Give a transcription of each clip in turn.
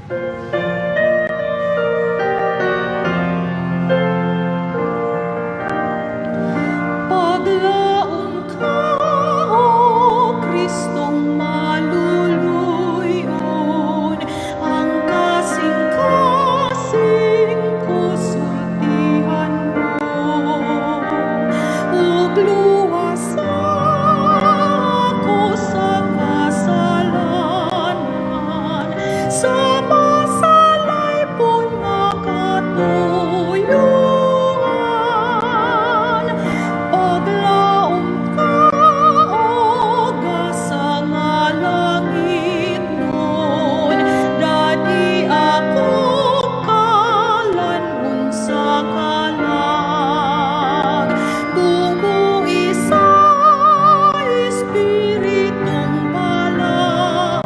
Paglaom ka, O Kristong maluluyon, ang kasing-kasing ko sultihan mo, ug luwasa ako sa kasalanan, sa masalaypon nga katuyuan. Paglaom ka, O gasa nga langitnon, dadi ako kalan-on sa kalag. Bumui sa Espiritong Balaan,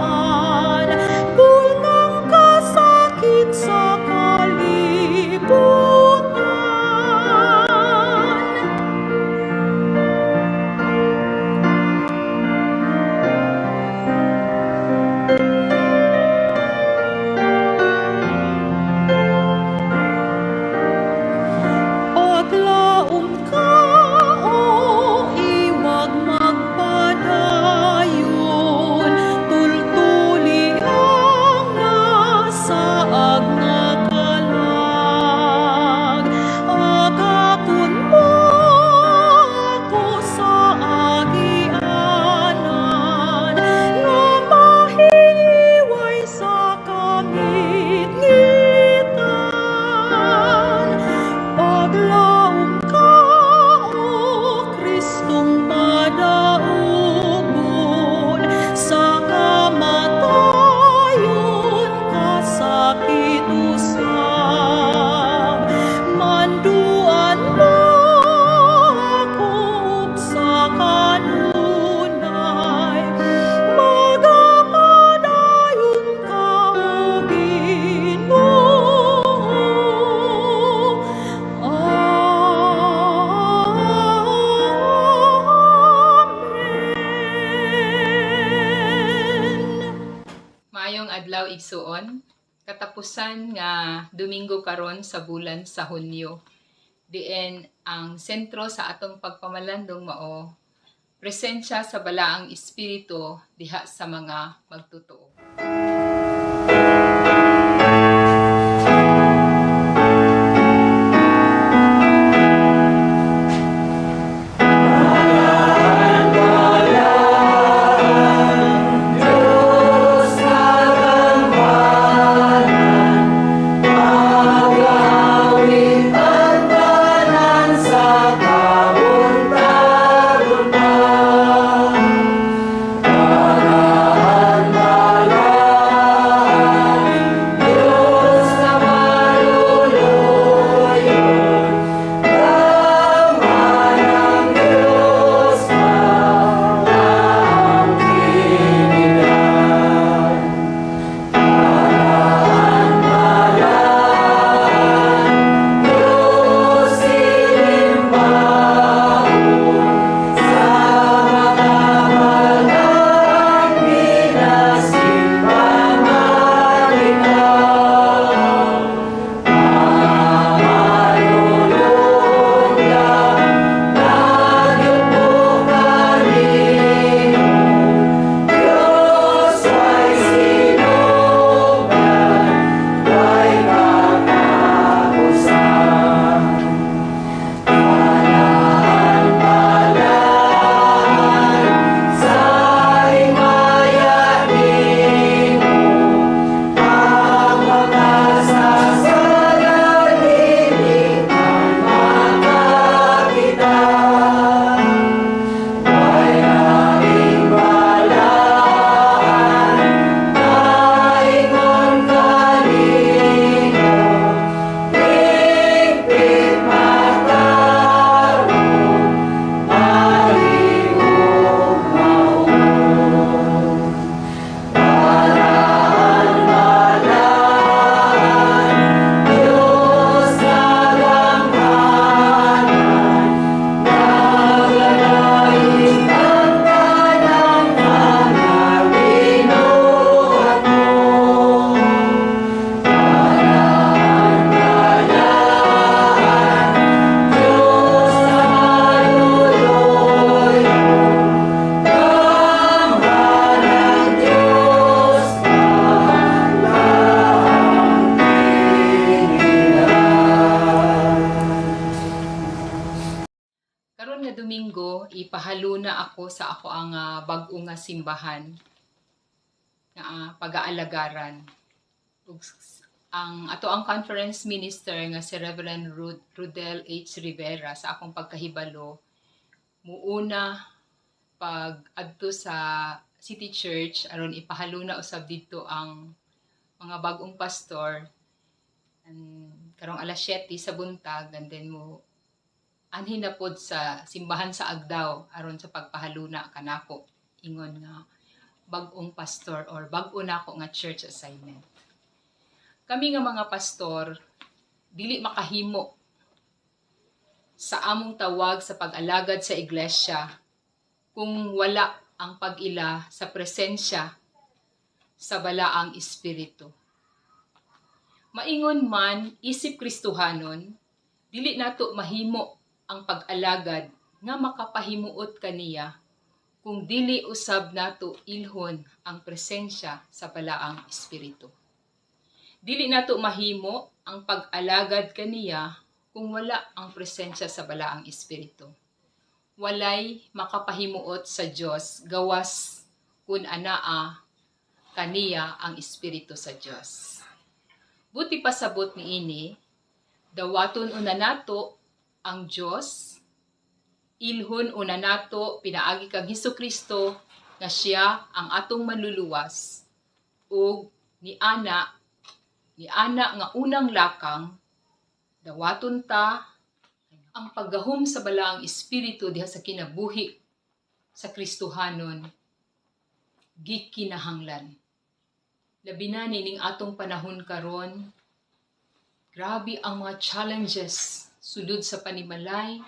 bungang kasakit sa kalibutan. Paglaom ka, O iwag magpadayon, tultuli ang nasaag nga kalag. Agakon mo ako sa agianan, nga mahiway sa kangitngitan. Paglaom ka, O Kristong madaugon, sa kamatayon kasakit usab. Manduan mo ako ug sa kanunay, magapadayon ka, O Ginoo. Amen. Maayong adlaw, igsuon. Katapusan nga Domingo karon sa bulan sa Hunyo. Diin ang sentro sa atong pagpamalandong mao presensya sa Balaang Espiritu diha sa mga magtotoo. na ako sa ako ang bag-o nga simbahan nga pag-aalagaran. Ug ang ato ang conference minister nga si Reverend Rudel H. Rivera, sa akong pagkahibalo, muuna pag adto sa City Church aron ipahaluna usab didto ang mga bag-ong pastor and karong alas 7 sa buntag, and then mo anhi na pod sa simbahan sa Agdao aron sa pagpahaluna kanako ingon nga bag-ong pastor or bag-o nako nga church assignment. Kami nga mga pastor dili makahimo sa among tawag sa pag-alagad sa iglesia kung wala ang pag-ila sa presensya sa Balaang Espiritu. Maingon man, isip Kristohanon, dili nato mahimo ang pag-alagad nga makapahimuot kaniya kung dili usab nato ilhon ang presensya sa Balaang Espiritu. Dili nato mahimo ang pag-alagad kaniya kung wala ang presensya sa Balaang Espiritu. Walay makapahimuot sa Dios gawas kun anaa kaniya ang Espiritu sa Dios. Buot pasabot niini, dawaton una nato ang Dios, ilhon una nato pinaagi kang Hesus Kristo nga siya ang atong manluluwas, ug ni ana nga unang lakang, dawaton ta ang paggahom sa Balaang Espiritu diha sa kinabuhi sa Kristohanon gikinahanglan. Labi na nining atong panahon karon, grabe ang mga challenges sulod sa panimalay,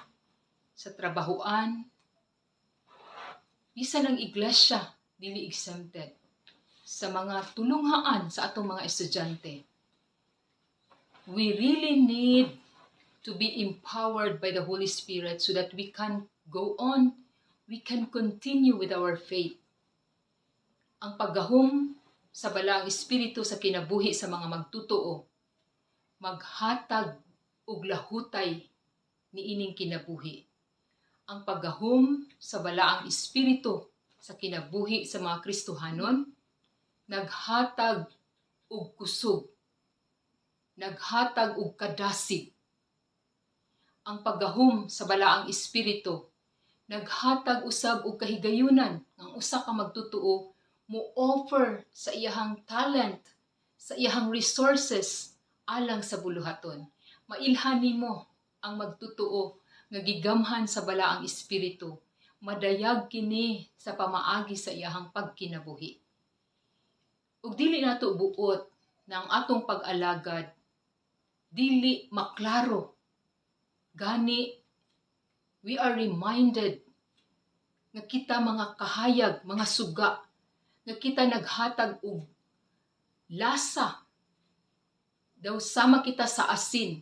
sa trabahuan, bisan ang iglesia dili exempted sa mga tulunghaan sa atong mga estudyante. We really need to be empowered by the Holy Spirit so that we can go on, we can continue with our faith. Ang paggahom sa Balaang Espiritu sa kinabuhi sa mga magtutoo, maghatag og lahutay niining kinabuhi. Ang paggahom sa Balaang Espiritu sa kinabuhi sa mga Kristohanon, naghatag og kusog, naghatag og kadasig. Ang paggahom sa Balaang Espiritu naghatag usab og kahigayunan ang usa ka magtotoo mo offer sa iyahang talent, sa iyahang resources alang sa buluhaton. Mailhan nimo ang magtotoo nga gigamhan sa Balaang Espiritu. Madayag kini sa pamaagi sa iyahang pagkinabuhi. Ug dili nato buot na ang atong pag-alagad dili maklaro. Gani we are reminded nga kita mga kahayag, mga suga, nga kita naghatag og lasa. Daw sama kita sa asin.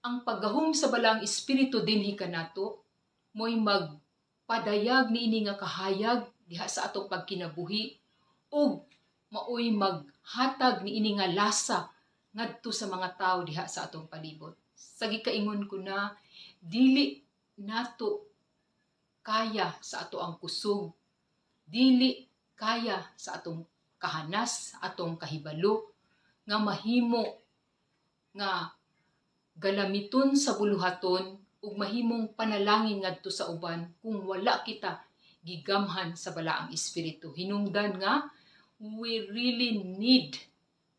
Ang paggahom sa Balaang Espiritu dinhi kanato mo'y magpadayag niini nga kahayag diha sa atong pagkinabuhi ug maoy maghatag niini nga lasa ngadto sa mga tawo diha sa atong palibot. Sa gikaingon ko na, dili nato kaya sa ato ang kusog, dili kaya sa atong kahanas, atong kahibalo nga mahimo nga galamiton sa buluhaton ug mahimong panalangin ngadto sa uban kung wala kita gigamhan sa Balaang Espiritu. Hinungdan nga we really need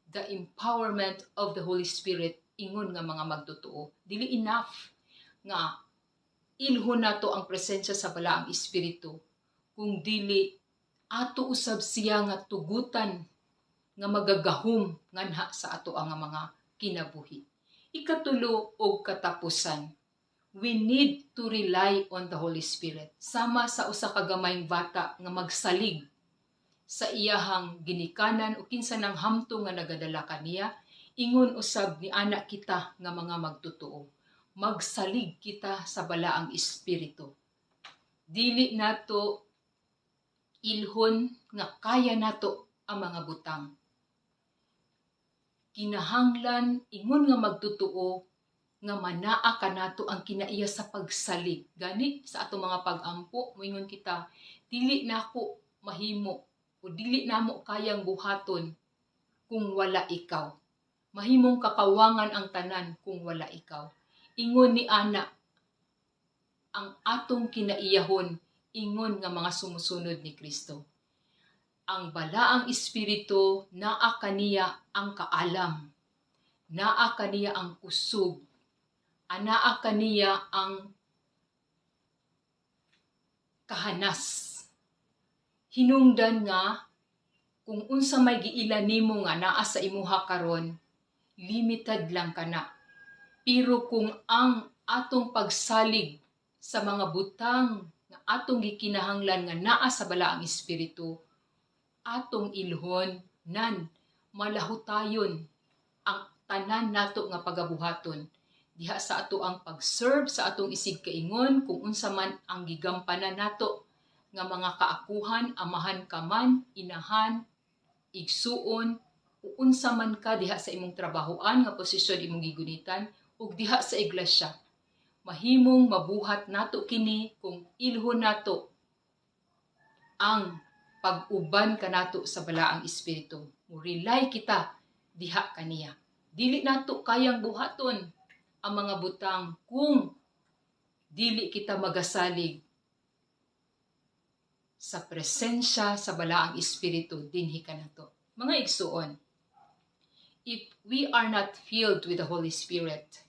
the empowerment of the Holy Spirit ingon nga mga magtotoo. Dili enough nga ilhon nato ang presensya sa Balaang Espiritu kung dili ato usab siya nga tugutan nga magagahom nganha sa ato ang mga kinabuhi. Ikatulo og katapusan, we need to rely on the Holy Spirit. Sama sa usa ka gamayng bata nga magsalig sa iyahang ginikanan o kinsa nang hamtong nga nagadala kaniya, ingon usab ni ana kita nga mga magtotoo. Magsalig kita sa Balaang Espiritu. Dili nato ilhon nga kaya nato ang mga butang. Kinahanglan ingon nga magtotoo, nga manaa kanato ang kinaiya sa pagsalig. Gani sa atong mga pag-ampo, moingon kita, dili nako mahimo o dili namo kayang buhaton kung wala ikaw. Mahimong kakawangan ang tanan kung wala ikaw. Ingon ni ana ang atong kinaiyahon, ingon nga mga sumusunod ni Kristo. Ang Balaang Espiritu, naa kaniya ang kaalam, naa kaniya ang kusog, anaa kaniya ang kahanas. Hinungdan nga kung unsa may giila nimo nga naa sa imuha karon, limited lang kana. Pero kung ang atong pagsalig sa mga butang nga atong gikinahanglan nga naa sa Balaang Espiritu, atong ilhon nan, malahutayon ang tanan nato nga pagabuhaton diha sa ato ang pag-serve sa atong isig kaingon, kung unsa man ang gigampanan nato nga mga kaakuhan, amahan ka man, inahan, igsuon, o unsa man ka diha sa imong trabahoan nga posisyon imong gigunitan, ug diha sa iglesia. Mahimong mabuhat nato kini kung ilhon nato ang pag-uban kanato sa Balaang Espiritu. Mo-rely kita diha kaniya. Dili nato kayang buhaton ang mga butang kung dili kita magasalig sa presensya sa Balaang Espiritu dinhi kanato. Mga igsuon, if we are not filled with the Holy Spirit,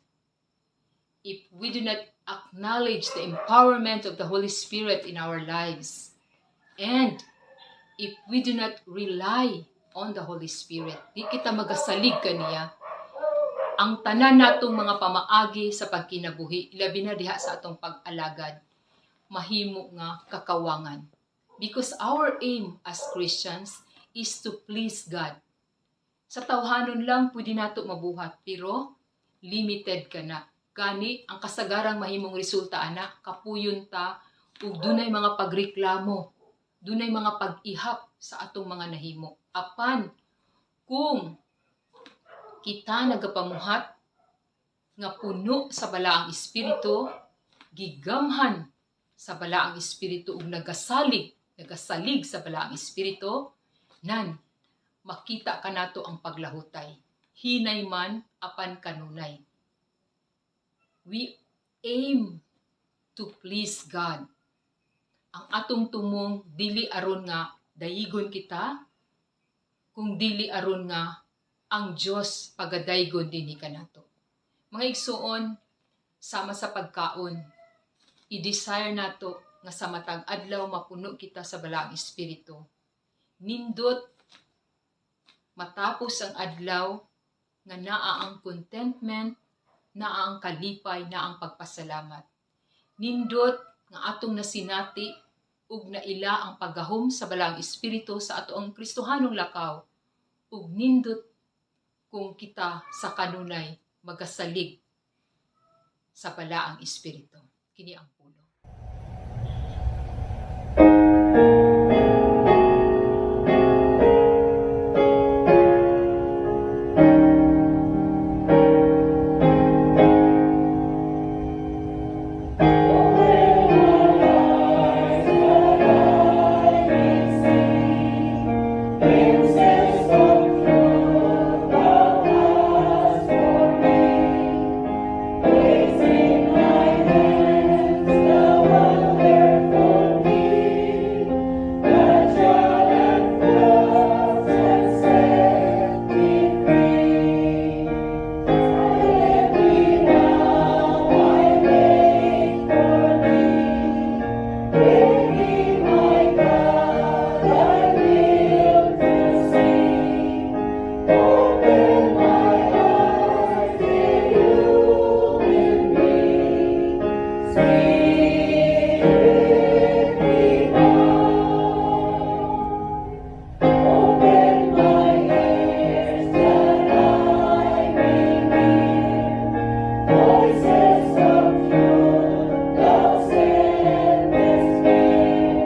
if we do not acknowledge the empowerment of the Holy Spirit in our lives, and if we do not rely on the Holy Spirit, di kita magasalig kaniya, ang tanan natong mga pamaagi sa pagkinabuhi, ilabi na diha sa atong pag-alagad, mahimo nga kakawangan. Because our aim as Christians is to please God. Sa tawhanon lang pwede nato mabuhat, pero limited ka na. Gani, ang kasagarang mahimong resulta ana, kapuyon ta ug dunay mga pagreklamo, dunay mga pag-ihap sa atong mga nahimo. Apan kung kita nagapamuhat nga puno sa Balaang Espiritu, gigamhan sa Balaang Espiritu ug nagasalig sa Balaang Espiritu, nan makita kanato ang paglahutay. Hinay man, apan kanunay. We aim to please God. Ang atong tumong dili aron nga dayigon kita, kung dili aron nga ang Dios pagadaygon dinhi kanato. Mga igsuon, sama sa pagkaon, i-desire nato nga sa matag adlaw mapuno kita sa Balaang Espiritu. Nindot matapos ang adlaw nga naa ang contentment, naa ang kalipay, naa ang pagpasalamat. Nindot nga atong nasinati ug naila ang paggahom sa Balaang Espiritu sa atoang Kristohanong lakaw, ug nindot kung kita sa kanunay magasalig sa Balaang Espiritu. Kini ang pulong. Open my eyes that I may see glimpses of truth Thou hast for me. Place in my hands the wonderful key that shall unclose and set me free. Let me now, I wait for Thee. Ready, my God, I will to see. Open my eyes, illumine me. Spirit divine. Open my ears that I may hear voices of truth Thou sendest here,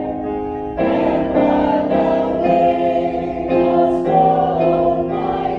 and while Thou wait dost call my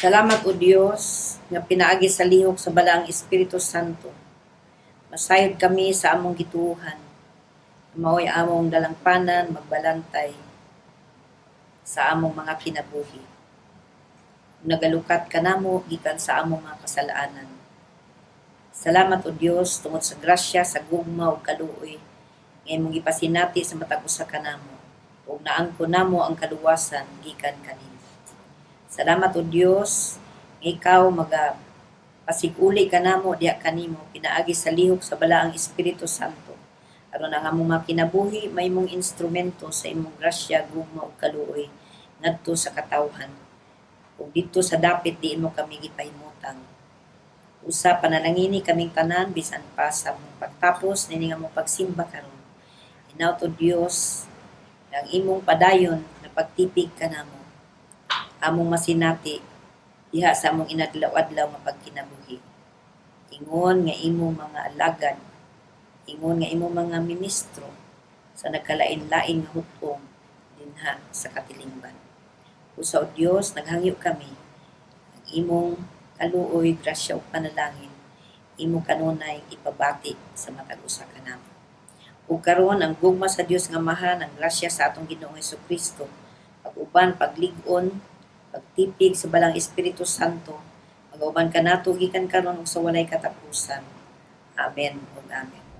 Salamat, O Dios, nga pinaagi sa lihok sa Balaang Espiritu Santo. Masayod kami sa among gituohan. Mao'y among dalangpanan magbalantay sa among mga kinabuhi. Nagalukat kanamo gikan sa among mga kasalanan. Salamat, O Dios, tungod sa grasya, sa gugma ug kaluoy nga imong gipasinati sa matag usa kanamo ug naangkon namo ang kaluwasan gikan kanimo. Salamat, O Dios, nga ikaw maga pasig-uli kanamo diha kanimo pinaagi sa lihok sa Balaang Espiritu Santo aron ang among mga kinabuhi mahimong instrumento sa imong grasya, gugma ug kaluoy ngadto sa katawhan ug didto sa dapit diin mo kami gipahimutang. Usa panalangini kaming tanan bisan pa sa among pagtapos nining among pagsimba karon. Hinaut, O Dios, ang imong padayon na pagtipig kanamo among masinati diha sa among inadlaw-adlaw nga pagkinabuhi. Ingon nga imong mga alagad, ingon nga imong mga ministro sa nagkalain-lain nga hut-ong dinha sa katilingban. Usa, O Dios, naghangyo kami ang imong kaluoy, grasya ug panalangin imo kanunay ipabati sa matag usa kanamo. Ug karon, ang gugma sa Dios nga Amahan, ang grasya sa atong Ginoong Kristo, pag-uban, paglig-on, pagtipig sa Balaang Espiritu Santo, magauban kanato gikan karon ug sa walay katapusan. Amen ug amen.